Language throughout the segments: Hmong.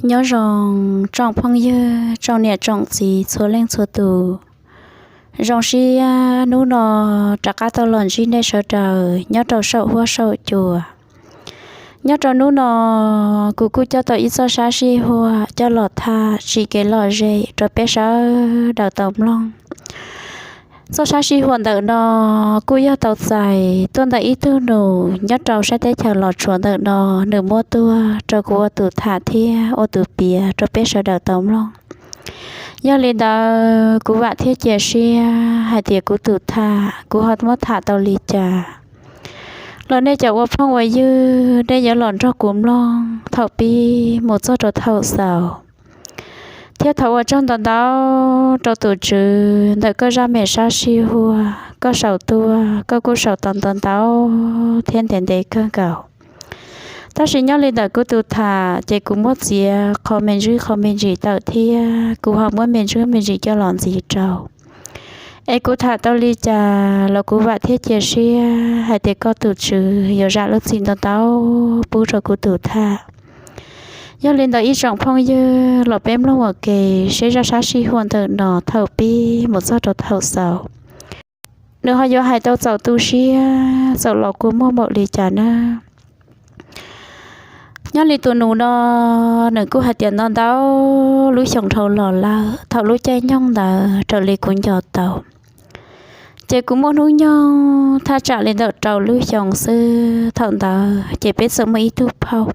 Nyob zoo tsoom phooj ywg, tsoom niam tsoom txiv txhua leej txhua tus. Zoo siab hnub no rov qab tau los ntsib nej sawv daws nyob rau saum huab saum cua. Nyob rau hnub no, kuv kuj coj tau ib txoj sab sij huam coj los tham tsim kev lom zem rau peb sawv daws tau mloog. Txoj sab sij huam ntawm no kuj yog tau txais tuaj ntawm ib tug nus nyob rau sab teb chaws Los Tsuas ntawm no, nws muab tuaj rau kuv ua tus tham thiab ua tus piav rau peb sawv daws tau mloog. Yog li ntawd, kuv vam thiab cia siab hais tias kuv tus tham kuv ho muab tham tau li cas los nej cov ua phooj ua ywg nej yuav los nrog kuv mloog thaum pib mus txog rau thaum xaus. Thiab thov ua tsaug ntau ntau rau tus Tswv ntawm koj zaj me sab sij huam, koj sau tuaj koj kuj sau tau ntau ntau thiab ntev ntev kawg nkaus. Tab sis nyob li ntawm kuv tus tham ces kuv muab txiav qhov me ntsis qhov me ntsis tawm thiab kuv ho muab me ntsis me ntsis coj los ntxiv rau. Es kuv tham tau li cas los kuv vam thiab cia siab hais tias koj tus Tswv yuav zam lub txim ntau ntau pub rau kuv tus tham. Yog li ntawd ib tsoom phooj ywg los peb mloog ua ke seb zaj sab sij huam ntawm no thaum pib mus txog rau thaum xaus, nws ho yuav hais tau txaus tu siab txaus los kua muag npaum li cas na. Nyob li tus nus no, nws kuj hais tias ntau ntau lub xyoo dhau los lawm, thaum lub caij nyoog ntawd raws li kuv nco tau ces kuv muaj hnub nyoog thaj tsam li ntawm rau lub xyoo xwb. Thaum ntawd ces peb txawm muaj ib tug phauj.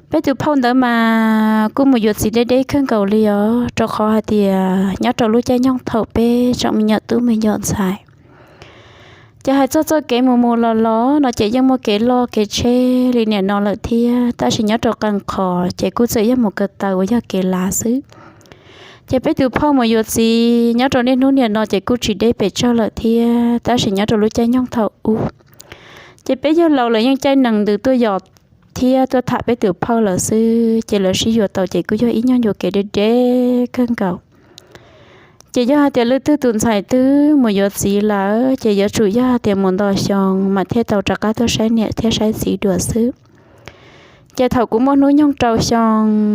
Peb tus phauj ntawd mas kuj mus yuav txiv deb deb kawg nkaus li os, rau qhov hais tias nyob rau lub caij nyoog thaum peb tseem me nyuam tub me nyuam ntxhais ces hais txog txoj kev mus mus los los no ces yeej muaj kev loj kev tsheb li nim no lawm thiab, tab sis nyob rau qee qhov ces kuj txawm yog mus ko taw uas yog kev lav xwb. Ces peb tus phauj mus yuav txiv nyob rau niaj hnub nim no ces kuj tsis deb pes tsawg lawm thiab, tab sis nyob rau lub caij nyoog thaum ub ces peb yawg laus lawv yeej caij nees ntws tuaj yos thiab tuaj tham peb tus phauj lawm xwb, ces lawv sib yuav tau ces kuj yog ib nyuag ncua kev deb deb kawg nkaus. Ces yog hais tias leej twg tus ntxhais twg mus yuav txiv lawm ces yuav tsum yog hais tias mus nto xyoo mas thiaj tau rov qab tuaj saib niam thiab saib txiv dua xwb. Ces thaum kuv muaj hnub nyoog rau xyoo,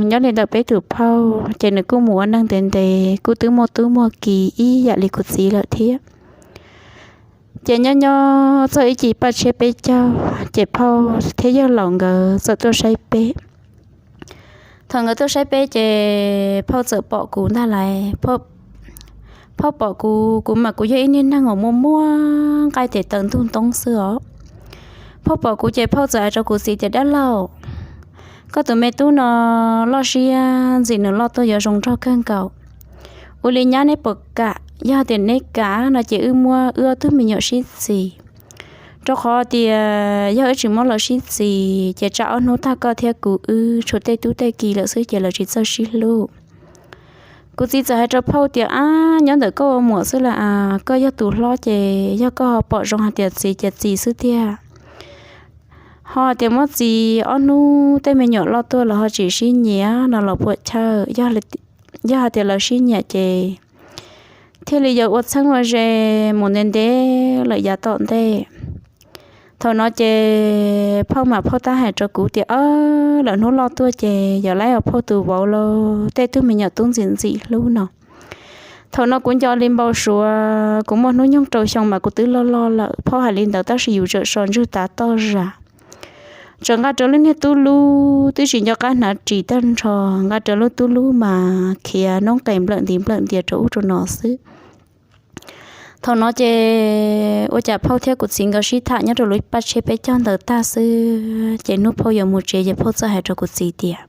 nyob li ntawm peb tus phauj ces nws kuj mus ua neej ntev ntev kuj twb muaj tub muaj ki ib yam li kuv txiv lawm thiab. Ces nyob nyob txog ib cim paj tshiab peb caug ces phauj thiab yawg laus nkawd txawm tuaj saib peb. Thaum nkawd tuaj saib peb ces phauj txawm pom kuv ntag lauj. Phauj pom kuv, kuv mas kuv yog ib niag neeg uas muaj muaj nqaij tes taw ntug ntoob xwb os. Phauj pom kuv ces phauj txawm hais rau kuv txiv tias, Dab laug, koj tus me tub no loj siab ntxim nws loj tuaj yuav zoo nraug kawg nkaus. Ua li nyab neb puas kam? Yog tias neb kam no ces wb muab wb ob tug me nyuam sib txis, rau qhov tias yog wb tsis muab lawv sib txis ces tsam ob hnub tag koj thiab kuv wb tshuav tej tub tej ki lawm xwb ces lawv tsis txawj sib hlub. Kuv txiv txawm hais rau phauj tias, Ab, nyob ntawm koj ua muam xwb las, koj yog tus hlob ces yog koj ho pom zoo hais tias txis ces txis xwb tiag. Ho tias muab txis ob hnub tej me nyuam loj tuaj los ho tsis sib nyiam no los puas chawj. Yog hais tias lawv sib nyiam ces thiaj li yuav ua txheeb ua ze mus ntev ntev lawm yav tom ntej. Thaum no ces phauj mas phauj tab hais rau kuv tias, Ab, lawv hnub loj tuaj ces yog lawv ua phauj tus vauv los tej tug me nyuam tub ntxim ntxim hlub no. Thaum no kuv nco li npau suav, kuv muaj hnub nyoog rau xyoo mas kuv twb loj loj lawm. Phauj hais li ntawd tab sis yus tseem so ntswg tav toj zam, tseem nqa rawv lub niag tub lub twb tsis nco qab hnav ris tag nrho, nqa rawv lub tub lub mas khiav noob qes nplawm ntiv nplawm ntias rau ub rau no xwb. Thaum no ces ua cas phauj thiab kuv txiv nkawd sib tham nyob rau lub paj tshiab peb caug ntawd tag xwb ces hnub phauj yuav mus tsev ces phauj txawm hais rau kuv txiv tias,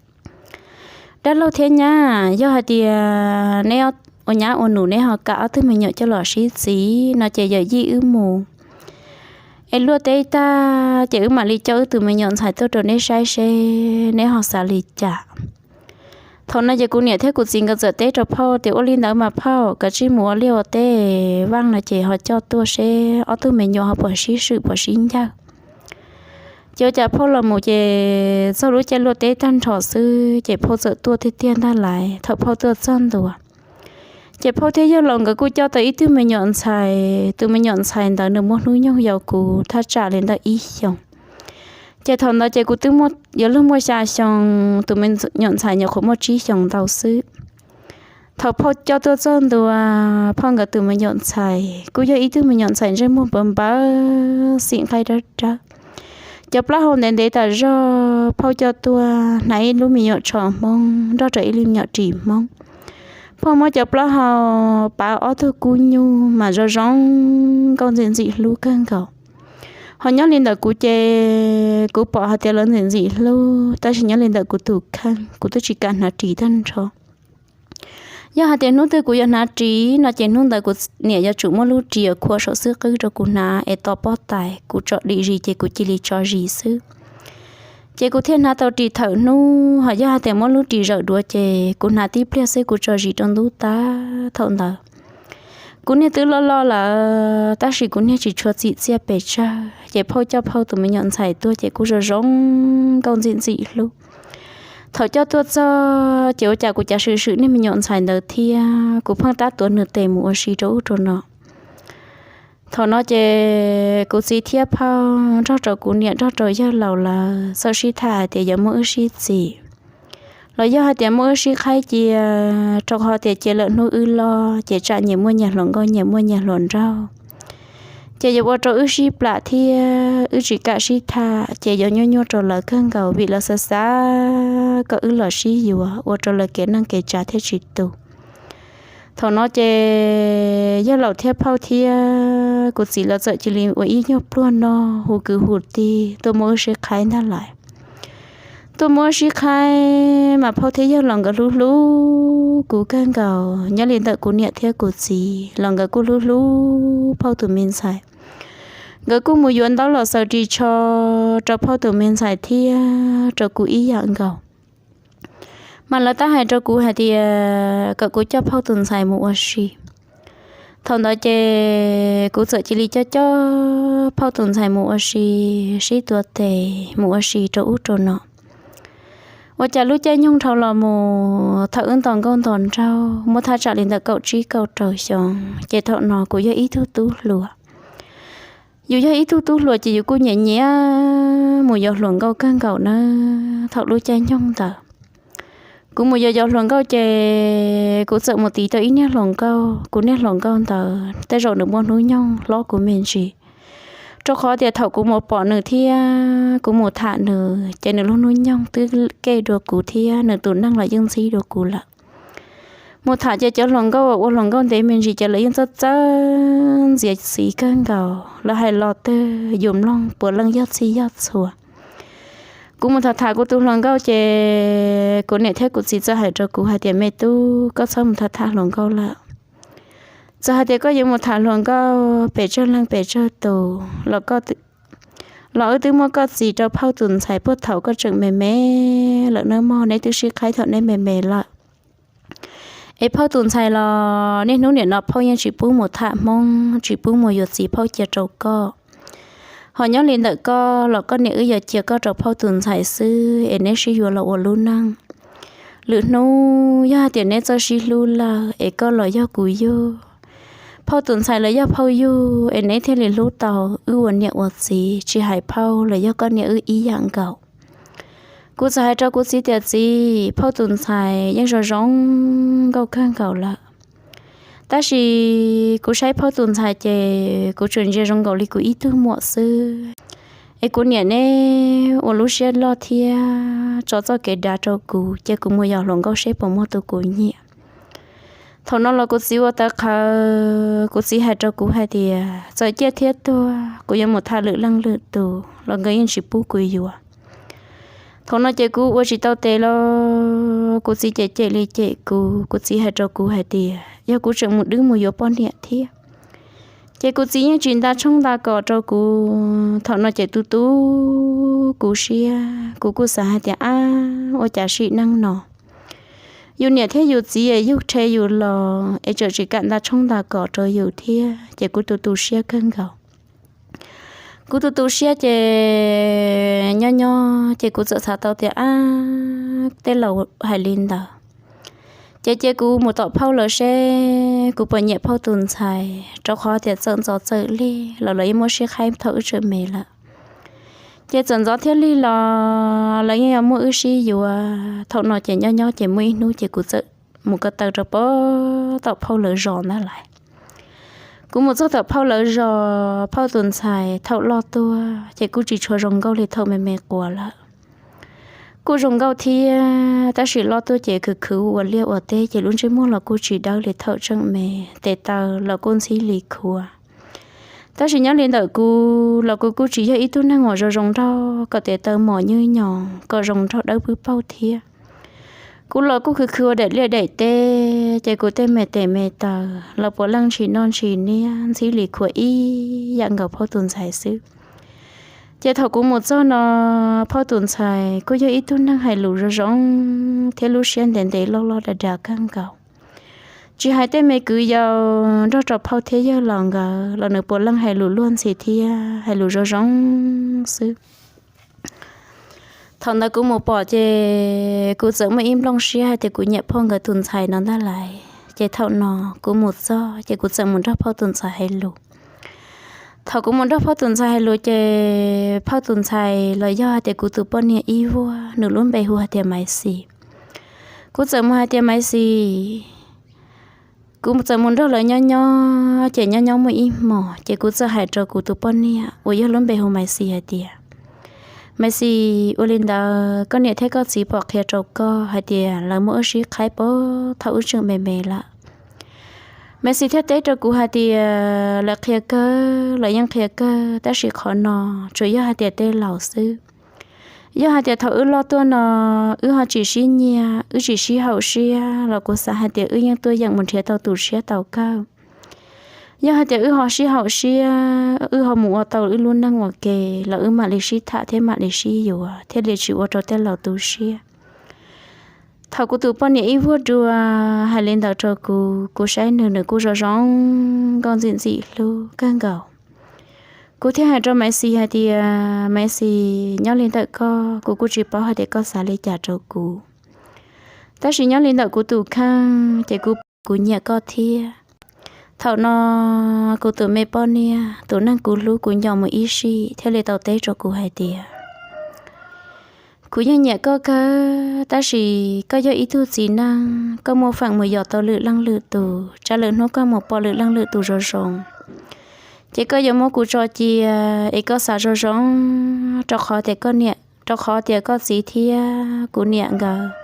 Dab laug thiab nyab, yog hais tias neb ua nyab ua nus neb ho kam ob tug me nyuam coj los sib txis no ces yawm yij wb mus es luaj teb tag ces wb mam li coj wb tus me nyuam ntxhais tuaj rau neb saib seb neb ho xav li cas. Thaum no ces kuv niam thiab kuv txiv nkawd txawm teb rau phauj tias, Ua li ntawd mas phauj, kav tsij mus ua liaj ua teb vaj no ces ho coj tuaj seb ob tug me nyuam ho puas sib swm puas sib ncawg. Ces ua cas phauj los mus ces txog lub caij luaj teb tag nrho xwb ces phauj txawm tuaj tiag tiag ntag lauj. Thaum phauj tuaj txog ntua ces phauj thiab yawg laus nkawd kuj coj tau ib tug me nyuam ntxhais. Tus me nyuam ntxhais ntawd nws muaj hnub nyoog yau kuv thaj tsam li ntawm ib xyoos. Ces thaum ntawd ces kuv twb muaj yuav luag muaj xya xyoo, tus me nyuam ntxhais nyuam qhuav muaj tsib xyoos ntau xwb. Thaum phauj coj tuaj txog ntua, phauj nkawd tus me nyuam ntxhais kuj yog ib tug me nyuam ntxhais ntsej muag npawv npawv, xim nqaij dawb dawb, cov plaub hau ntev ntev tas zog. Phauj coj tuaj hnav ib lub me nyuam tsho Hmoob nrog rau ib lub me nyuam ris Hmoob. Phauj muab cov plaub hau pav ob tug kub nyuj mas zoo zoo nkauj ntxim ntxim hlub kawg nkaus. Ho nyob li ntawm kuv ces kuv pom hais tias lawv ntxim ntxim hlub, tab sis nyob li ntawm kuv tus kheej kuv twb tsis kam hnav ris tag nrho. Yog hais tias hnub twg kuv yuav hnav ris no ces hnub ntawd kuv niam yuav tsum muab lub ris khuam saum xwb qwb rau kuv hnav es tos pob tais kuv tsom dim zis ces kuv cia li tso zis xwb. Ces kuv thiaj hnav tau ris thawm hnub. Ho yog hais tias muab lub ris zawm duav ces kuv hnav tib pliag xwb kuv tso zis rau ntub tag. Thaum ntawd kuv niag twb loj loj lawm, tab sis kuv niag tsis tshua txim txiaj pes tsawg, ces phauj coj phauj tus me nyuam ntxhais tuaj ces kuj zoo zoo nkauj ntxim ntxim hlub. Thaum coj tuaj txog ces ua cas kuv cav swm swm niag me nyuam ntxhais ntawd thiab kuv pheej tab tuav nws tes mus ua si rau ub rau no. Thaum no ces kuv txiv thiab phauj nrog rau kuv niam nrog rau yawg laus lawv txawm sib tham hais tias yuav muab wb sib txim, los yog hais tias muab wb sib qhaib cia, rau qhov tias cia lawm hnub wb loj ces tsam nyias muaj nyias hluas nkauj nyias muaj nyias hluas nraug, ces yuav ua rau wb sib plam thiab wb tsis kam sib tham ces yuav nyuaj nyuaj rau lawv kawg nkaus vim lawv xav xav kom wb los sib yuav ua rau lawv kev neej kev tsav thiaj tsis tu. Thaum no ces yawg laus thiab phauj thiab kuv txiv lawv txawm cia li ua ib nyuag pluag no hu kwv hu tij tuaj muab wb sib qhaib ntag lais. Tuaj muab wb sib qhaib mas phauj thiab yawg laus nkawd hlub hlub kuv kawg nkaus. Nyob li ntawm kuv niam thiab kuv txiv los nkawd kuj hlub hlub phauj tus me ntxhais. Nkawd kuj mus yuav ntaub los xaws ris tsho rau phauj tus me ntxhais thiab rau kuv ib yam nkaus. Mas lawv tab hais rau kuv hais tias kom kuv coj phauj tus ntxhais mus ua si. Thaum ntawd ces kuv txawm cia li coj coj phauj tus ntxhais mus ua si, sib tuav tes mus ua si rau ub rau no. Ua cas lub caij nyoog dhau los mus thaum wb nto nkauj nto nraug muaj thaj tsam li ntawm kaum tsib kaum rau xyoo, ces thaum no kuv yog ib tug tub hluas. Yus yog ib tug tub hluas ces yus kuj nyiam nyiam mus yos hluas nkauj kawg nkaus na. Thaum lub caij nyoog ntawd kuv mus yos yos hluas nkauj ces kuv txawm mus tiv tau ib niag hluas nkauj. Kuv niag hluas nkauj ntawd tej zaum nws muaj hnub nyoog hlob kuv me ntsis, rau qhov tias thaum kuv mus pom nws thiab kuv mus tham nws ces nws lub hnub nyoog twb kev dua kuv thiab nws tus neeg los yeej ntxhib dua kuv lawm. Mus tham ces cov hluas nkauj ua hluas nkauj ntev me ntsis ces lawv yeej txawj txawj ntxias xiv kawg nkaus, lawv hais lo twg yus mloog puav leej yog txhij yog txhua. Kuv mus tham tham kuv tus hluas nkauj ces kuv niam thiab kuv txiv txawm hais rau kuv hais tias, Me tub, koj txhob mus tham tham hluas nkauj lawm. Txawm hais tias koj yuav mus tham hluas nkauj pes tsawg leej pes tsawg tus los wb twb muab koj txis rau phauj tus ntxhais puag thaum koj tseem me me lawm nawb mog, neb twb sib qhaib thaum neb me me lawm. Es phauj tus ntxhais los niaj hnub nim no phauj yeej tsis pub mus tham hmoob, tsis pub mus yuav txiv phauj cia rau koj. Ho nyob li ntawm koj los koj niam wb yuav cia koj rau phauj tus ntxhais xwb es neb sib yuav los ua lub neej. Lwm hnub yog hais tias neb txawj sib hlub lawm es koj los yog kuv yug, phauj tus ntxhais los yog phauj yug es neb thiaj li hlub tau wb ua niam ua txiv, tsis hais phauj los yog koj niam wb ib yam nkaus. Kuv txawm hais rau kuv txiv tias, Txiv, phauj tus ntxhais yeej zoo zoo nkauj kawg nkaus lawm, tab sis kuv saib phauj tus ntxhais ces kuv tsuas ntsia zoo nkaus li kuv ib tug muam xwb. Es kuv niam neb ua lub siab loj thiab tso txoj kev dav rau kuv, cia kuv mus yos hluas nkauj seb puas muaj tus kuv nyiam. Thaum no los kuv txiv ua tawv qhawv, kuv txiv hais rau kuv hais tias txawm ciaj thiab tuag kuv yuav mus tham lwm leej lwm tus los nkawd yeej tsis pub kuv yuav. Thaum no ces kuv ua tsis tau tes los kuv txiv cem cem li cem kuv, kuv txiv hais rau kuv hais tias yog kuv tseem mus dwb mus yuav poj niam thiab. Ces kuv txiv yeej tsis nta tshoob nta kos rau kuv. Thaum no ces tu tu kuv siab, kuv kuj xav hais tias, Ab, ua cas sim neej no yus niam thiab yus txiv yug rhe yus los es tseem tsis kam nta tshoob nta kos rau yus thiab. Ces kuv tu tu siab kawg nkaus. Kuv tu tu siab ces nyob nyob ces kuv txawm xav tau tias, Ab, tej laus hais li ntawd ces cia kuv mus tom phauj lawv seb kuv puas nyiam phauj tus ntxhais, rau qhov tias txawm ntxov txawm lig los lawv yeej muab sib qhaib thaum wb tseem me lawm. Ces txawm ntxov thiab lig los lawv yeej yuav muaj wb sib yuav. Thaum no ces nyob nyob ces muaj ib hnub ces kuv txawm mus ko taw rau pem tom phauj lawv zos ntag lauj. Kuv mus txog tom phauj lawv zos, phauj tus ntxhais thaum loj tuaj ces kuj tsis tshua zoo nkauj li thaum me me quas lawm. Kuj zoo nkauj thiab tab sis loj tuaj ces khwv khwv ua liaj ua teb ces lub ntsej muag los kuj tsis dawb li thaum tseem me, tes taw los kuj ntxhib li khuav. Tab sis nyob li ntawm kuv los kuv kuj tsis yog ib tug neeg uas zoo zoo nraug kom tes taw mos nyuj nyoos kom zoo nraug dawb pwb paug thiab. Kuv los kuj khwv khwv ua daim liaj daim teb ces kuv tej me tes me taw los puav leej ntshis noj ntshis niab ntxhib li khuav ib yam nkaus phauj tus ntxhais xwb. Ces thaum kuv mus txog no, phauj tus ntxhais kuj yog ib tug neeg hais lus zoo zoo thiab lub siab ntev ntev loj loj dav dav kawg nkaus. Tsis hais tej me kwv yau nrog rau phauj thiab yawg laus nkawd los nws puav leej hais lus luag ntxhi thiab hais lus zoo zoo xwb. Thaum ntawd kuv mus pom ces kuv txawm muaj ib nplooj siab hais tias kuv nyiam phauj nkawd tus ntxhais no ntag lauj. Ces thaum no kuv mus txog ces kuv txawm mus nrog phauj tus ntxhais hais lus. Thaum kuv mus nrog phauj tus ntxhais hais lus ces phauj tus ntxhais los yog hais tias kuv tus poj niam ib vuag, nws lub npe hu hais tias Maiv Xis. Kuv txawm mus hais tias Maiv Xis, kuv txawm mus nrog lawv nyob nyob ces nyob nyob muaj ib hmos ces kuv txawm hais rau kuv tus poj niam uas yog lub npe hu Maiv Xis hais tias, Maiv Xis, ua li ntawd koj niam thiab koj txiv pom qhia rau koj hais tias lawv muab wb sib qhaib puag thaum wb tseem me me lawm. Maiv Xis thiaj teb rau kuv hais tias lawv qhia kawg los yeej qhia kawg tab sis qhov no tsuas yog hais tias tej laus xwb. Yog hais tias thaum wb loj tuaj no wb ho tsis sib nyiam, wb tsis sib haum siab los kuv xav hais tias wb yeej tuaj yeem mus nrhiav tau tus tshiab tau kawg. Yog hais tias wb ho sib haum siab, wb ho mus ua tau wb lub neej ua ke los wb mam li sib tham thiab mam li sib yuav thiaj li tsis ua rau tej laus tu siab. Thaum kuv tus poj niam ib vuag dua hais li ntawd rau kuv, kuv saib nws, nws kuj zoo zoo nkauj ntxim ntxim hlub kawg nkaus. Kuv thiaj hais rau Maiv Xis hais tias, Maiv Xis, nyob li ntawm koj kuv kuj tsis paub hais tias koj xav li cas rau kuv, tab sis nyob li ntawm kuv tus kheej ces kuv, kuv nyiam koj thiab. Thaum no kuv tus me poj niam, tus neeg kuv hlub kuv nco mus ib sim thiaj li tau teb rau kuv hais tias, kuv yeej nyiam koj kawg tab sis koj yog ib tug txiv neej, koj muaj feem mus yos tau lwm leej lwm tus, tsam lwm hnub koj mus pom lwm leej lwm tus zoo zoo ces koj yuav muab kuv tso cia. Es koj xav zoo zoo, rau qhov tias koj niam, rau qhov tias koj txiv thiab kuv niam nkawd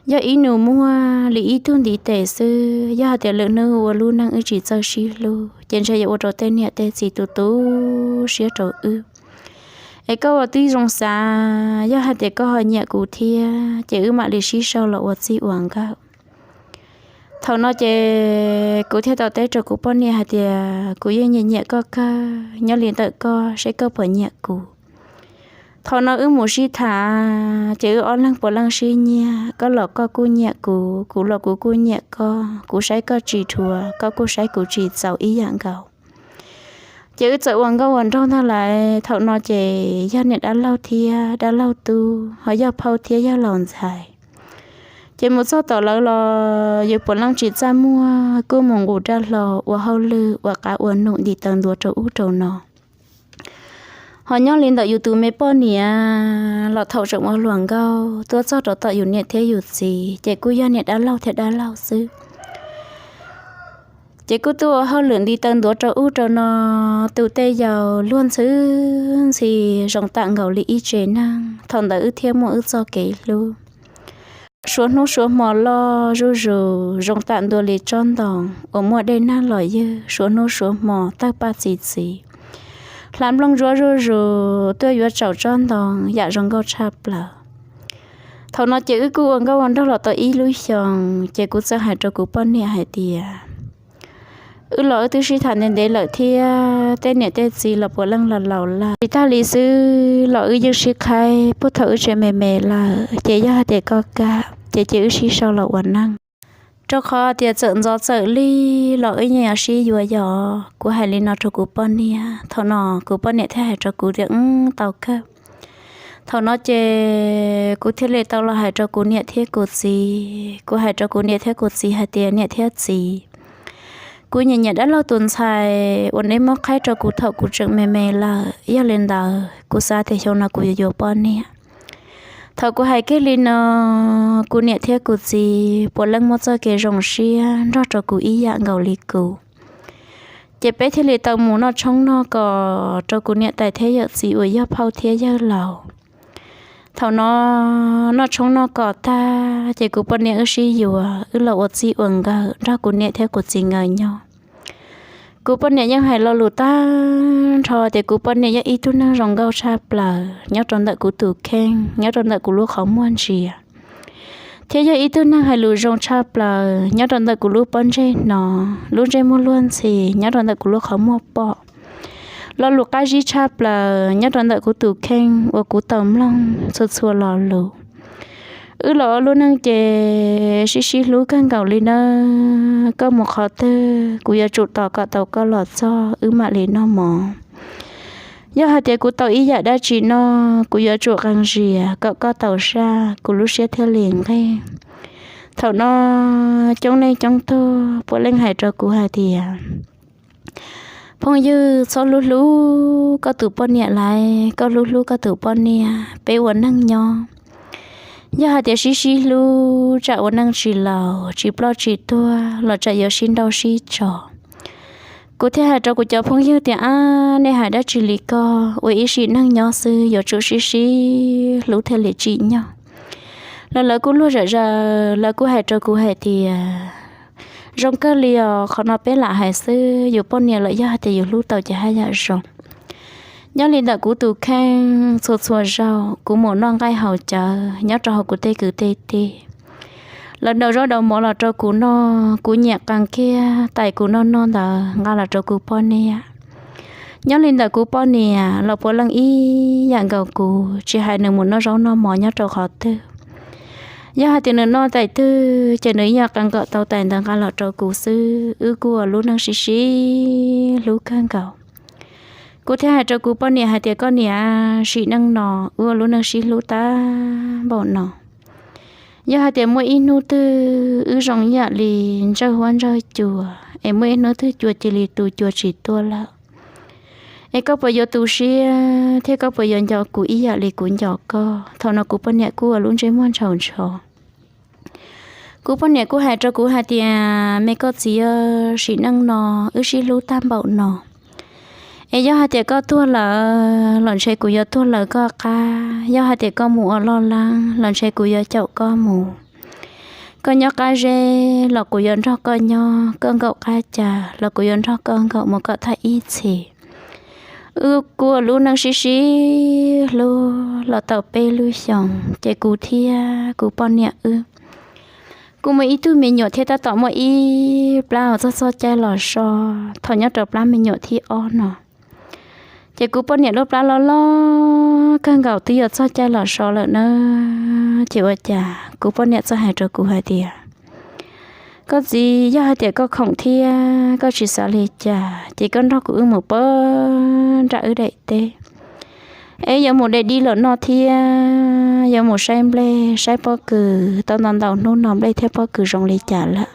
yog ib nus muag li ib tug ntiv tes xwb. Yog hais tias lwm hnub ua lub neej wb tsis txawj sib hlub ces ntshe yuav ua rau tej niam tej txiv tu tu siab rau wb. Es koj ua tib zoo xav, yog hais tias koj ho nyiam kuv thiab ces wb mam li sib sau los ua txij ua nkawm. Thaum no ces kuv thiaj tau teb rau kuv poj niam hais tias, kuv yeej nyiam nyiam koj kawg, nyob li ntawm koj seb koj puas nyiam kuv. Thaum no wb mus sib tham ces wb ob leeg puav leej sib nyiam, koj los koj kuj nyiam kuv, kuv los kuv kuj nyiam koj, kuv saib koj tsis dhuav, koj kuj saib kuv tsis txaus ib yam nkaus. Ces wb txawm ua nkauj ua nraug ntag lauj. Thaum no ces yog niam dab laug thiab dab laug tub, ho yog phauj thiab yawg laus ntxhais, ces mus txog tom lawv los yus puav leej tsis txaj muag, kuj mus nqus dab hlau ua hauj lwm ua qab ua num nti taw ntuav rau ub rau no. Ho nyob li ntawm yus tus me poj niam los thaum tseem ua hluas nkauj tuaj txog rau tom yus niam thiab yus txiv ces kuj yog niam dab laug thiab dab laug xwb. Ces kuj tuaj ua hauj lwm nti taw ntuav rau ub rau no, tu tej yam luag ntxhi ntxhi zoo tam nkaus li ib tsev neeg. Thaum ntawd wb thiaj muaj wb txoj kev hlub. Suav hnub suav hmo loj zuj zus zoo tam ntua li tsob ntoo uas muaj dej nag los ywg, suav hnub suav hmo tawg paj txi txiv, hla nplooj ntsuab zuj zus tuaj yuav tsaus tsob ntoo yam zoo nkauj tshaj plaws. Thaum no ces wb kuj ua nkauj ua nraug los tau ib lub xyoos ces kuv txawm hais rau kuv poj niam hais tias, wb los wb twb sib tham ntev ntev lawm thiab tej niam tej txiv los puav leej los laus lawm. Tsis tag li xwb los wb yeej sib qhaib puag thaum wb tseem me me lawm, ces yog hais tias koj kam ces cia wb sib sau los ua neej. Rau qhov tias txawm ntxov txawm lig los wb yeej yuav sib yuav yom. Kuv hais li no rau kuv poj niam, thaum no kuv poj niam thiaj hais rau kuv tias, wb tau kawg. Thaum no ces kuv thiaj li tau los hais rau kuv niam thiab kuv txiv, kuv hais rau kuv niam thiab kuv txiv hais tias, niam thiab txiv, Kuv nyiam nyiam dab laug tus ntxhais uas neb muab qhaib rau kuv thaum kuv tseem me me lawm. Yog li ntawd kuv xav tias xyoo no kuv yuav yuav poj niam. Thaum kuv hais kiag li no, kuv niam thiab kuv txiv puav leej muaj txoj kev zoo siab nrog rau kuv ib yam nkaus li kuv. Ces peb thiaj li tau mus noj tshoob noj kos rau kuv niam tais thiab yawm txiv uas yog phauj thiab yawg laus. Thaum no noj tshoob noj kos tag ces kuv poj niam wb sib yuav, wb los ua txij ua nkawm nrog kuv niam thiab kuv txiv nkawd nyob. Kuv poj niam yeej hais lo lus tag nrho tias kuv poj niam yog ib tug neeg zoo nkauj tshaj plaws nyob rau ntawm kuv tus kheej, nyob rau ntawm kuv lub qhov muag ntsia. Thiab yog ib tug neeg hais lus zoo tshaj plaws nyob rau ntawm kuv lub pob ntseg hnov, lub ntsej muag luag ntxhi nyob rau ntawm kuv lub qhov muag pom. Lo lus qab zib tshaj plaws nyob rau ntawm kuv tus kheej uas kuv tau mloog txhua txhua lo lus. Wb los ua lub neej ces sib sib hlub kawg nkaus li nawb. Koj mus qhov twg kuv yuav tsum tos kom tau koj los txog wb mam li noj mov. Yog hais tias kuv tau ib yam dab tsi noj kuv yuav tsum qee zias kom koj tau saj kuv lub siab thiaj li nqig. Thaum no coob leej coob tug puav leej hais rau kuv hais tias, phooj ywg, txhob hlub hlub koj tus poj niam lawm, koj hlub hlub koj tus poj niam, peb ua neej nyob. Yog hais tias sib sib hlub tsam ua neej tsis laus tsis ploj tsis tuag los tsam yuav sib nrauj sib tso. Kuv thiaj hais rau kuv cov phooj ywg tias, ab, nej hais dab tsi li ko, ua ib sim neej nyob xwb yuav tsum sib sib hlub thiaj li tsim nyog. Los lawv kuj luag zam zaws, lawv kuj hais rau kuv hais tias, zoo kawg li os, qhov no peb lam hais xwb, yus poj niam lawm yog hais tias yus hlub tau ces haj yam zoo. Nyob li ntawm kuv tus kheej txhua txhua zaus kuv mus noj nqaij haus cawv nyob rau hauv kuv tej kwv tej tij, lawv daus zaub daus mov los rau kuv noj, kuv nyiam qee kiag tais kuv noj noj ntawd nqa los rau kuv poj niam. Nyob li ntawm kuv poj niam los puav leej ib yam nkaus kuv, tsis hais nws mus noj zaub noj mov nyob rau qhov twg, yog hais tias nws noj tais twg ces nws yog qee kom tau tais ntawd nqa los rau kuv xwb. Wb kuj ua lub neej sib sib hlub kawg nkaus. Kuv thiaj hais rau kuv poj niam hais tias, koj niam, sim neej no wb ua lub neej sib hlub tag npaum no, yog hais tias muaj ib hnub twg wb zoo ib yam li ntsawj huab ntsawj cua, es muaj ib hnub twg cua cia li tu cua tsis tuaj lawm, es koj puas yuav tu siab thiab koj puas yuav nco kuv ib yam li kuv nco koj? Thaum no kuv poj niam kuj ua lub ntsej muag ntshaus ntsho. Kuv poj niam kuj hais rau kuv hais tias, me koj txiv, sim neej no wb sib hlub tag npaum no, es yog hais tias koj tuag lawm los ntshe kuv yuav tuag lawv koj qab, yog hais tias koj mus ua loj leeb los ntshe kuv yuav caum koj mus. Koj nyob qab zeb los kuv yuav nrog koj nyob, koj nkaum qab cas los kuv yuav nrog koj nkaum mus kom thaj ib txhis. Wb kuj ua lub neej sib sib hlub los tau peb lub xyoos ces kuv thiab kuv poj niam wb kuj muaj ib tug me nyuam thiab tab tom muaj ib plab uas txog txog caij los so. Thaum nyob rau plab me nyuam thib ob no ces kuv poj niam lub plab loj loj kawg nkaus twb yuav txog caij los so lawm na. Ces ua cas kuv poj niam txawm hais rau kuv hais tias, koj txiv, yog hais tias koj khoom thiab koj tsis xav li cas ces koj nrog kuv wb mus pab nram wb daim teb, es yuav mus de dib los noj thiab yuav mus saib nplej saib pob kws, tau ntau ntau hnub no nplej thiab pob kws zoo li cas lawm.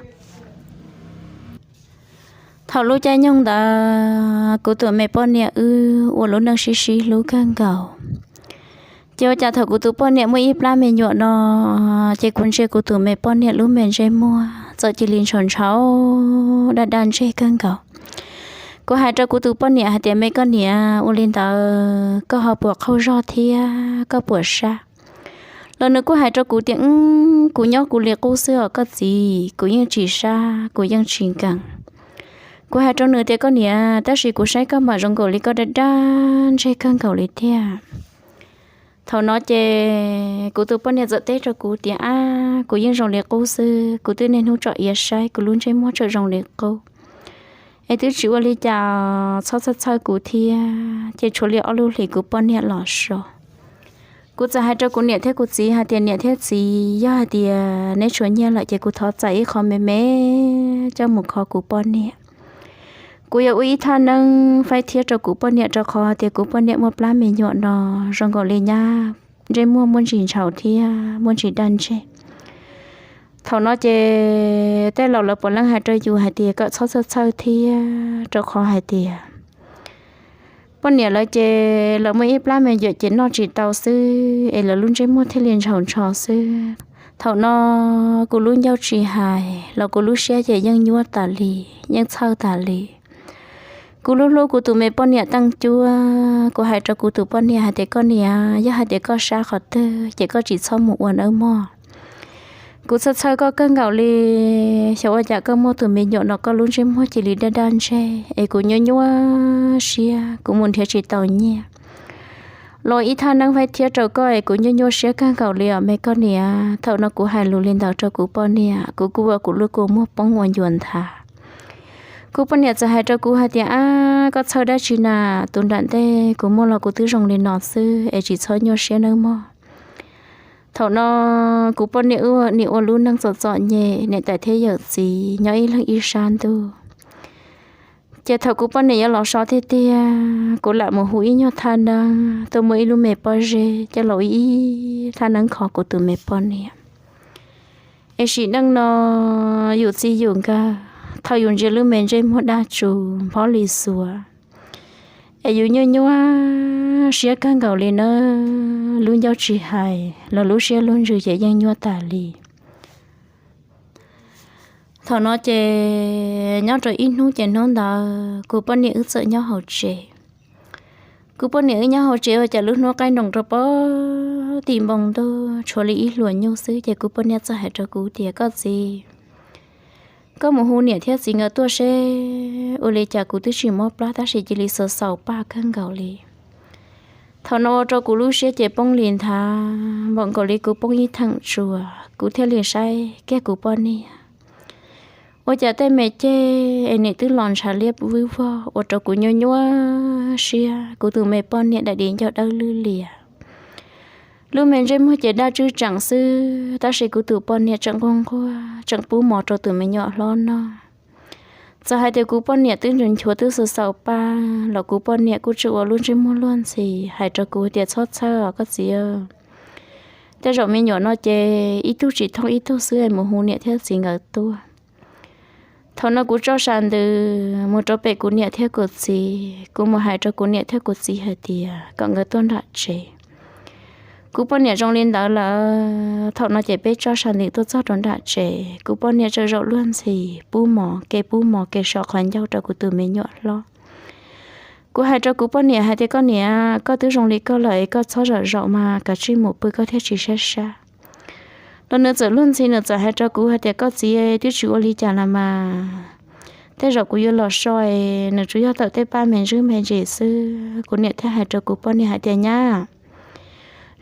Thaum lub caij nyoog ntawd kuv tus me poj niam wb ua lub neej sib sib hlub kawg nkaus. Ces ua cas thaum kuv tus poj niam muaj ib plab me nyuam no ces kuv ntsia kuv tus me poj niam lub me ntsej muag txawm cia li ntshaus ntshaus daj daj ntseg kawg nkaus. Kuv hais rau kuv tus poj niam hais tias, me koj niam, ua li ntawd koj ho puas qaug zog thiab koj puas sab? Los nws kuj hais rau kuv tias, kuv nyob kuv li qub xwb os koj txiv, kuv yeej tsis sab kuv yeej tsis nkees. Kuv hais rau nws tias, koj niam, tab sis kuv saib koj mas zoo nkaus li koj daj daj ntseg kawg nkaus li thiab. Thaum no ces kuv tus poj niam txawm teb rau kuv tias, ab, kuv yeej zoo li qub xwb, kuv twb niaj hnub tsom iav saib kuv lub ntsej muag tseem zoo li qub, es twb tsis ua li cas, txhob txhawj txhawj kuv thiab. Ces tshuav li ob lub hlis kuv poj niam los so, kuv txawm hais rau kuv niam thiab kuv txiv hais tias, niam thiab txiv, yog hais tias neb tshuav nyiaj lawm ces kuv thov txais ib qho me me coj mus kho kuv poj niam. Kuv yuav ua ib thaj neeb faib thiab rau kuv poj niam rau qhov tias kuv poj niam muaj plab me nyuam no zoo nkaus li nyab ntsej muag muaj ntsis ntshaus thiab muaj ntsis daj ntseg. Thaum no ces tej laus lawv puav leej hais rau yus hais tias kom txhob txhawj txhawj thiab, rau qhov hais tias poj niam lawv ces lawv muaj ib plab me nyuam ces noj tsis tau xwb es lawv lub ntsej muag thiaj li ntshaus ntsho xwb. Thaum no kuv lub ncauj tsis hais los kuv lub siab ces yeej nyuaj tas li, yeej txhawj tas li. Kuv lub hlub kuv tus me poj niam teej cuab, kuv hais rau kuv tus poj niam hais tias, koj niam, yog hais tias koj sab qhov twg ces koj tsis txhob mus ua nawb mog. Kuv txhawj txhawj koj kawg nkaus li. Xyov ua cas koj muaj tus me nyuam no koj lub ntsej muag cia li daj daj ntseg es kuv nyuaj nyuaj siab, kuv mus nrhiav tsis tau nyiaj los ib thaj neeb faib thiab rau koj es kuv nyuaj nyuaj siab kawg nkaus li os me koj niam. Thaum no kuv hais lus li ntawd rau kuv poj niam, kuv kuj ua kuv lub kua muag poob ua ncua nthav. Kuv poj niam txawm hais rau kuv hais tias, ab, koj txhawj dab tsi na, tus nram ntej kuv muaj los kuv twb zoo li no xwb es tsis txhob nyuaj siab nawb mog. Thaum no kuv poj niam wb nim ua lub neej txom txom nyem, niam tais thiab yawm txiv nyob ib leeg ib sab ntuj. Ces thaum kuv poj niam yuav los so tiag tiag, kuv lam mus hu ib nyuag thaj neeb tuaj muab ib lub me pob zeb coj los ib thaj neeb kho kuv tus me poj niam. Es sim neej no yus txij yus nkawm, thaum yus ntsia lub me ntsej muag daj tsus nphob li xuav, es yus nyuaj nyuaj siab kawg nkaus li nawb, lub ncauj tsis hais los lub siab lub ntsws ces yeej nyuaj tas li. Thaum no ces nyob rau ib hnub ces hnub ntawd kuv poj niam wb txawm nyob hauv tsev. Kuv poj niam wb nyob hauv tsev ua cas lub hnub qaij nroos rau pem tim npoo ntuj tshuav li ib hluas nyuj xwb, ces kuv poj niam txawm hais rau kuv tias, koj txiv, koj mus hu niam thiab txiv nkawd tuaj seb ua li cas kuv twb tsis mob plab tab sis cia li xaus xaus paj kawg nkaus li. Thaum no ua rau kuv lub siab ces poob li nthav, npaum nkaus li kuv poob ib theem tsuas, kuv thiaj li saib kiag kuv poj niam. Ua cas tej me ceg es nim twb los ntshav liab vwb vog ua rau kuv nyuaj nyuaj siab, kuv tus me poj niam daim di ncauj dawb lwj lias. Lub me ntsej muag ces daj tswb tseem xwb, tab sis kuv tus poj niam tseem nquag nquag tseem pub mov rau tus me nyuam hlob noj. Txawm hais tias kuv poj niam twb nchuav nchuav twb xaus xaus paj los kuv poj niam kuj tseem ua lub ntsej muag luag ntxhi hais rau kuv tias, txhob txhawj os koj txiv, tej zaum me nyuam no ces ib tug tsis thooj ib tug xwb, mus hu niam thiab txiv nkawd tuaj. Thaum no kuv tso sas ntws mus rau pem kuv niam thiab kuv txiv, kuv mus hais rau kuv niam thiab kuv txiv hais tias kom nkawd tuaj nram tsev. Kuv poj niam zoo li ntawd lawm, thaum no ces peb tso sas ntws tuaj txog rau nram tsev, kuv poj niam tseem zaum luag ntxhi pub mov, ke pub mov ke so qhov ncauj rau kuv tus me nyuam hlob. Kuv hais rau kuv poj niam hais tias, koj niam, koj twb zoo li koj lawm es koj txhob zaum zaum mas, kav tsij mus pw koj thiaj tsis sab sab. Los nws txawm luag ntxhi, nws txawm hais rau kuv hais tias, koj txiv, twb tsis ua li cas los mas, tej zaum kuv yuav los so es nws tsuas yog tawm tej paj me ntsuj me ntsis xwb. Kuv niam thiaj hais rau kuv poj niam hais tias, nyab,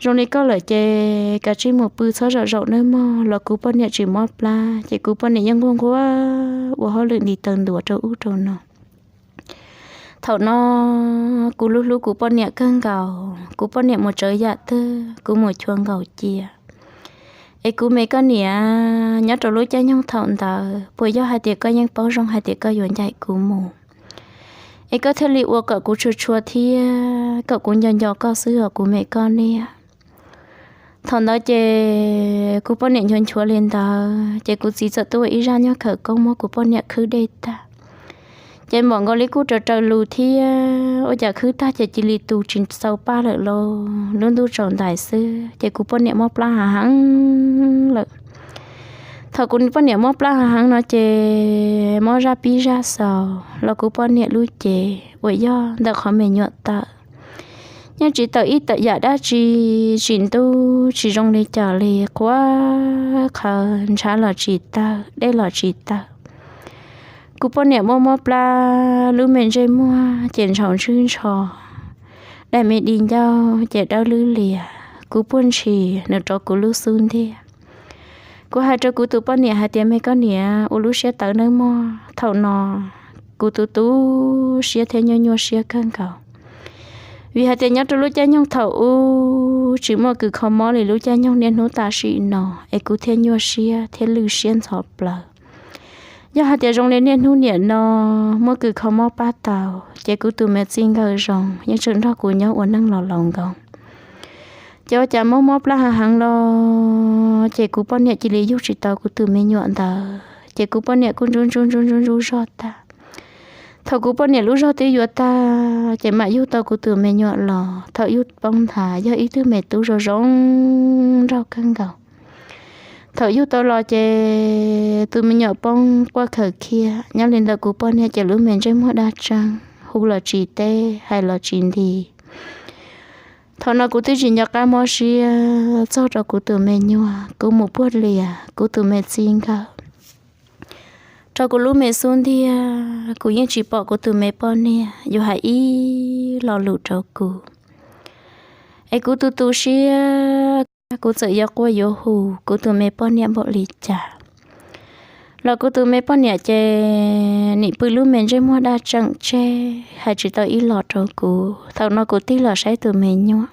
zoo li koj lawm ces kav tsij mus pw txhob zaum zaum nawb mog. Los kuv poj niam tsis mob plab ces kuv poj niam yeej nquag nquag ua hauj lwm nti taw ntuav rau ub rau no. Thaum no kuv hlub hlub kuv poj niam kawg nkaus, kuv poj niam mus tsawv yam twg kuv mus chua nkaus cia. Es kuv me koj niam, nyob rau lub caij nyoog thaum ntawd puas yog hais tias koj yeej paub zoo hais tias koj yuav ncaim kuv mus, es koj thiaj li ua kom kuv tshua tshua thiab kom kuv nco nco koj xwb os kuv me koj niam. Thaum ntawd ces kuv poj niam nchuav nchuav li ntawd ces kuv txiv txawm tuaj ua ib zaj nyuag khawv koob muab kuv poj niam khwb dej tag. Ces npaum nkaus li kuj raws raws lus thiab, ua cas khwb tag ces cia li tu tsis txaus paj lawm lauj, lub ntuj tsaus ntais xwb ces kuv poj niam mob plab hav heev lawm. Thaum kuv poj niam mob plab hav heev no ces mob zaj pib zaj xaus los kuv poj niam lub cev uas yog ntawm qhov me nyuam tawm yeej tsis tawm ib tawm yam dab tsi, tsis ntub tsis zoo li cas li, qhuav qhawv, ntshav los tsis tawg, dej los tsis tawg. Kuv poj niam muaj mob plab, lub me ntsej muag ces ntshaus ntswb ntsho, daim me di ncauj ces dawb lwb lias, kuv puag ntshis nws rov kuv lub xub ntiag. Kuv hais rau kuv tus poj niam hais tias, me koj niam, ua lub siab tawv nawb mog, thaum no kuv tu tu siab thiab nyuaj nyuaj siab kawg nkaus. Vim hais tias nyob rau lub caij nyoog thaum ub tsis muaj kws kho mob li lub caij nyoog niaj hnub tam sim no, es kuv thiaj nyuaj siab thiab lwj siab ntxhov plaws. Yog hais tias zoo li niaj hnub niam no muaj kws kho mob pab tau, ces kuv tus me txij nkawm zoo yeej tseem nrog kuv nyob ua neej los laus nkoos. Ces ua cas mob mob plab heev heev los ces kuv poj niam cia li yug tsis tau kuv tus me nyuam ntawd, ces kuv poj niam kuj ntsuj ntsuj ntsuj ntsuj ntsuj zog tag. Thaum kuv poj niam lub zog twb yuav tag ces mam yug tau kuv tus me nyuam los, thaum yug poob nthav yog ib tug me tub zoo zoo nraug kawg nkaus. Thaum yug tau los ces tus me nyuam poob quaj khaws khiab, nyob li ntawd kuv poj niam ces lub me ntsej muag daj tsees, hu los tsis teb, hais los tsis nti. Thaum no kuv twb tsis nco qab mob siab txog rau kuv tus me nyuam, kuv mus puag lias kuv tus me txij nkawm rau kuv lub me xub ntiag, kuv yeej tsis pom kuv tus me poj niam yuav hais ib lo lus rau kuv. Es kuv tu tu siab, kuv txawm yuav quaj yuav hu kuv tus me poj niam npaum li cas los kuv tus me poj niam ces nim pw lub me ntsej muag daj tseem tseg, hais tsis tau ib los rau kuv. Thaum no kuv tig los saib tus me nyuam,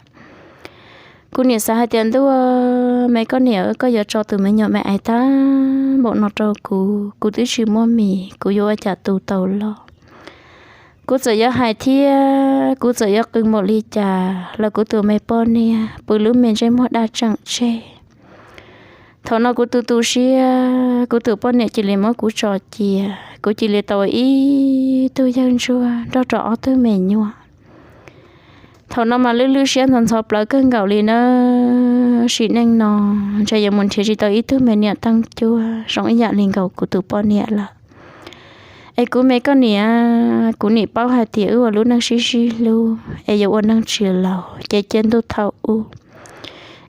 kuv nim xav hais tias ntuj, me koj niam, koj yuav tso tus me nyuam me aiv tag npaum no rau kuv, kuv twb tsis muaj mis, kuv yuav ua cas tu tau los. Kuv txawm yuav hais thiab kuv txawm yuav qw npaum li cas los kuv tus me poj niam pw lub me ntsej muag daj tseem tseg. Thaum no kuv tu tu siab, kuv tus poj niam cia li muab kuv tso cia, kuv cia li tau ib tug yawg ntsuag nrog rau ob tug me nyuam. Thaum no mas lwj lwj siab ntxhov ntxhov plawv kawg nkaus li na. Sim neej no ntshe yuav mus nrhiav tsis tau ib tug me niam teej cuab zoo ib yam li nkaus kuv tus poj niam lawm. Es kuv me koj niam, kuv nim paub hais tias wb ua lub neej sib sib hlub es yuav ua neej tsis laus ces cia ntuj thaum ub.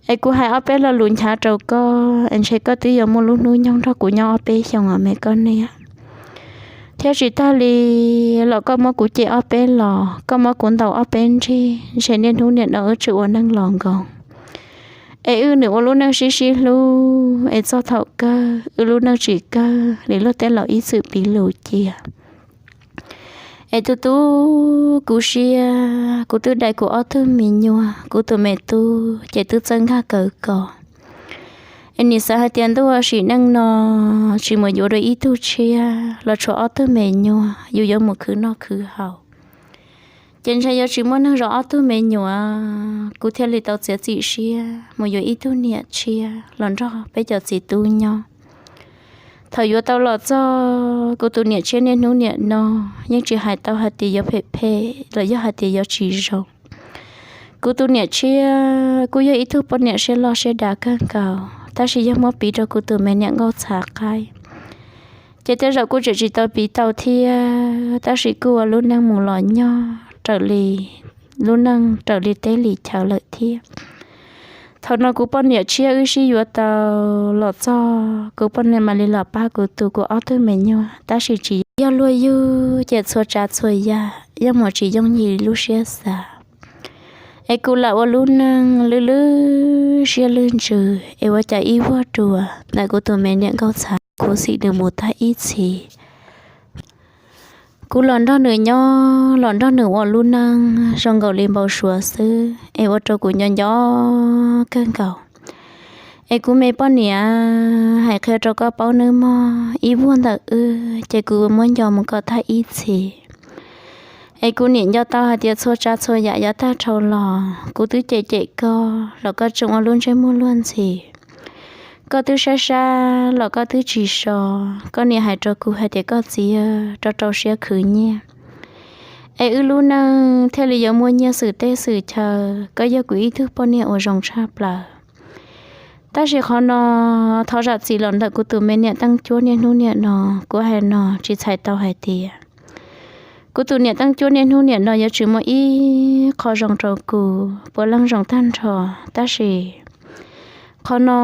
Es kuv hais ob peb lo lus nchav rau koj es ntshe koj twb yuav muaj lub hnub nyoog nrog kuv nyob ob peb xyoos os me koj niam. Thiab tsis tag li los koj muab kuv cem ob peb los, koj muab kuv ntaus ob peb nrig, ntshe niaj hnub niam no wb tseem ua neej los nkoos. Es wb nws ua lub neej sib sib hlub es txog thaum kawg wb lub neej tsis kawg li luag tej laus ib txwm piv lus cia. Es tu tu kuv siab, kuv twb dai kuv ob tug me nyuam, kuv tus me tub ces twb txawj nkag kawg kos. Es nim xav hais tias ntuj, sim neej no tsis mus yuav dua ib tug tshiab los tshuav ob tug me nyuam yus yuav mus khwv noj khwv haus, ces ntshe yuav tsis muaj neeg zov ob tug me nyuam. Kuv thiaj li tau txiav txim siab mus yuav ib tug niam tshiab los nrog peb cov txiv tub nyob. Thaum yuav tau los txog, kuv tus niam tshiab niaj hnub niam no yeej tsis hais tau hais tias yuav phem phem los yog hais tias yuav tsis zoo. Kuv tus niam tshiab kuj yog ib tug poj niam siab loj siab dav kawg nkaus, tab sis yog muab piv rau kuv tus me niam nkauj txhav qaib, ces tej zaum kuj tseem tsis tau piv tau thiab, tab sis kuj ua lub neej mus los nyob raws li lub neej raws li teb li chaw lawm thiab. Thaum no kuv poj niam tshiab wb sib yuav tau los txog, kuv poj niam mam li los pab kuv tu kuv ob tug me nyuam, tab sis tsis yog luag yug ces txhua tsav txhua yam yeej mus tsis yooj yim lub siab xav. Es kuv lam ua lub neej lwj lwj siab lwj ntsws es ua cas ib vuag dua ntawm kuv tus me niam nkauj txhav khuv xim nws mus tag ib txhis. Kuv los nrog nws nyob los nrog nws ua lub neej zoo nkaus li npau suav xwb es ua rau kuv nco nco kawg nkaus. Es kuv me poj niam, hais qhia rau koj paub nawb mog, ib vuag ntawm wb ces kuv muab nco mus kom tag ib txhis. Es kuv nim nco tau hais tias txhua tsav txhua yam yav tag dhau los kuv twb cem cem koj los koj tseem ua lub ntsej muag luag ntxhi. Koj twb saib saib los koj twb tsis so. Koj nim hais rau kuv hais tias koj txiv rau rau siab khwv nyiaj, es wb lub neej thiaj li yuav muaj nyiaj xwm teb xwm chaw. Koj yog kuv ib tug poj niam uas zoo tshaj plaws. Tab sis qhov no thov zam txim los ntawm kuv tus me niam teej cuab niaj hnub niam no. Kuv hais no tsis txhais tau hais tias kuv tus niam teej cuab niaj hnub niam no yuav tsis muaj ib qho zoo rau kuv, puav leej zoo tag nrho. Tab sis qhov no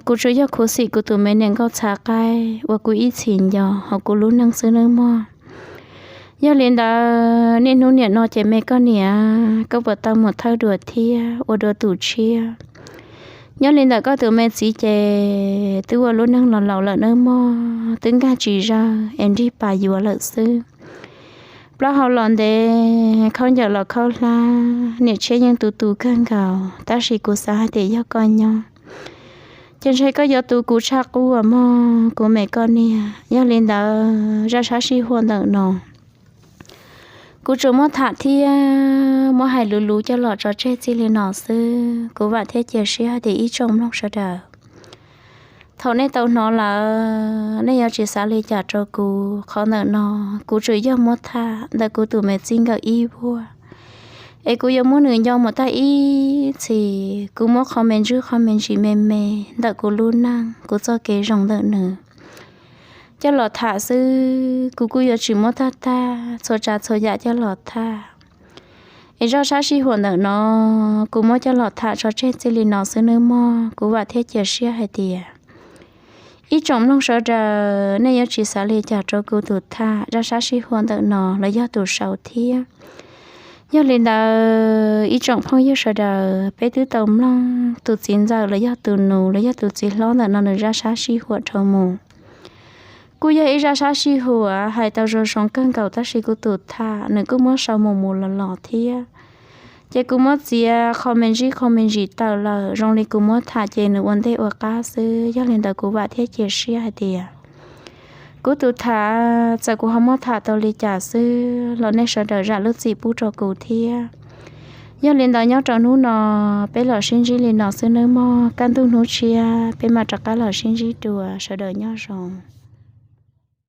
kuv tsuas yog khuv xim kuv tus me niam nkauj txhav qaib uas kuv ib txhis nco hauv kuv lub neej xwb nawb mog. Yog li ntawd niaj hnub niam no ces me koj niam, koj puas tau mus thawj dua thiab ua dua tus tshiab? Nyob li ntawm koj tus me txiv ces twb ua lub neej los laus lawm nawb mog, twb nkag tsis zawj es nrig pas yuav lawm xwb. Plaub hau los ntev, khaub ncaws los khaub hlab, niam tshiab yeej tu tu kawg nkaus, tab sis kuv xav hais tias yog koj nyob ces ntshe koj yuav tu kuv tshaj qub uas mog kuv me koj niam. Yog li ntawd zaj sab sij huam ntawm no Kuv tsuas muab tham thiab muab hais luv luv coj los tso tseg txij li no xwb. Kuv vam thiab cia siab hais tias ib tsoom mloog sawv daws, thaum nej tau hnov lawm, nej yuav tsis xav li cas rau kuv. Qhov ntawm no kuv tsuas yog muab tham ntawm kuv tus me txij nkawm ib vuag, es kuv yuav muab nws nco mus tag ib txhis. Kuv muab qhov me ntsis qhov me ntsis me me ntawm kuv lub neej, kuv txoj kev zoo ntawm nws coj los tham xwb. Kuv kuj yuav tsis muab tag tag txhua tsav txhua yam coj los tham. Es zaj sab sij huam ntawm no kuv muab coj los tham tso tseg txij li no xwb nawb mog. Kuv vam thiab cia siab hais tias ib tsoom mloog sawv daws nej yuav tsis xav li cas rau kuv tus tham zaj sab sij huam ntawm no los yog tus sau thiab. Yog li ntawd ib tsoom phooj ywg sawv daws, peb twb tau mloog tus txiv ntxawm los yog tus nus los yog tus txiv hlob ntawm no nws zaj sab sij huam dhau mus. Kuj yog ib zaj sab sij huam hais tau zoo zoo kawg nkaus, tab sis kuv tus tham nws kuj muab sau mus mus los los thiab. Ces kuv muab txiav qho me ntsis qho me ntsis tawm lawm, zoo li kuv muab tham ces nws ua ntej ua qab xwb. Yog li ntawd kuv vam thiab cia siab hais tias kuv tus tham, txawm kuv ho muab tham tau li cas xwb los nej sawv daws zam lub txim pub rau kuv thiab. Yog li ntawd nyob rau hnub no, peb los sib ntsib li no xwb nawb mog. Kaj ntug hnub tshiab peb mam rov qab los sib ntsib dua, sawv daws nyob zoo.